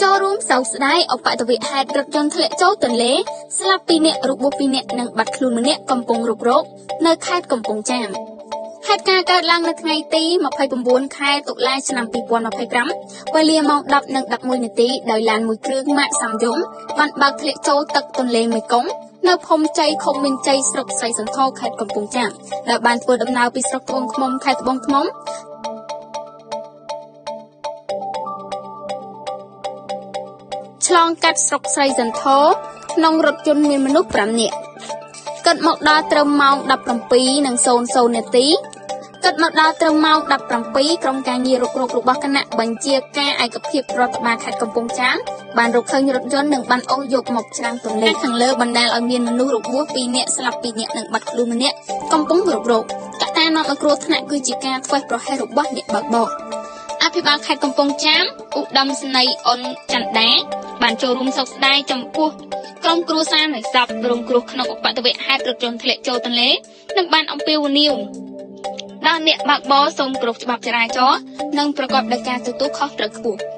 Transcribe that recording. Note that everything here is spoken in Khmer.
ចូលរួមសោកស្ដាយឧបទ្ទវហេតុរថយន្តធ្លាក់ចូលទន្លេស្លាប់2នាក់របួស2នាក់និងបាត់ខ្លួនម្នាក់កំពុងរុករកនៅខេត្តកំពង់ចាម។ ហេតុការណ៍កើតឡើងនៅថ្ងៃទី29ខែតុលាឆ្នាំ2025វេលាម៉ោង10:11នាទីដោយឡានមួយគ្រឿងម៉ាកសាំយងបានបើកធ្លាក់ចូលទឹកទន្លេមេគង្គនៅភូមិជ័យឃុំមានជ័យស្រុកស្រីសន្ធរខេត្តកំពង់ចាមដែលបានធ្វើដំណើរពីស្រុកត្បូងឃ្មុំខេត្តត្បូងឃ្មុំឆ្លងកាត់ស្រុកស្រីសន្ធរក្នុងរថយន្តមានមនុស្ស5នាក់គិតមកដល់ត្រឹមម៉ោង17:00នាទីគិតមកដល់ត្រឹមម៉ោង17ក្រុមការងាររុករករបស់គណៈបញ្ជាការឯកភាពរដ្ឋបាលខេត្តកំពង់ចាមបានរកឃើញរថយន្តនិងបានអូសយកមកច្រាំងទន្លេខាងលើបណ្ដាលឲ្យមានមនុស្សរបួស2នាក់ស្លាប់2នាក់និងបាត់ខ្លួនម្នាក់កំពុងរុករកកត្តានាំឲ្យគ្រោះថ្នាក់គឺជាការធ្វេសប្រហែសរបស់អ្នកបើកបរអភិបាលខេត្តកំពង់ចាមឧត្តមសេនីយ៍អ៊ុនចន្ទាបានចូលរួមសោកស្ដាយចំពោះក្រុមគ្រួសារនៃសពរងគ្រោះក្នុងឧបទ្ទវហេតុរថយន្តធ្លាក់ចូលទន្លេនិងបានអំពាវនាវដល់អ្នកបើកបរសូមគោរពច្បាប់ចរាចរណ៍និងប្រកបដោយការទទួលខុសត្រូវខ្ពស់។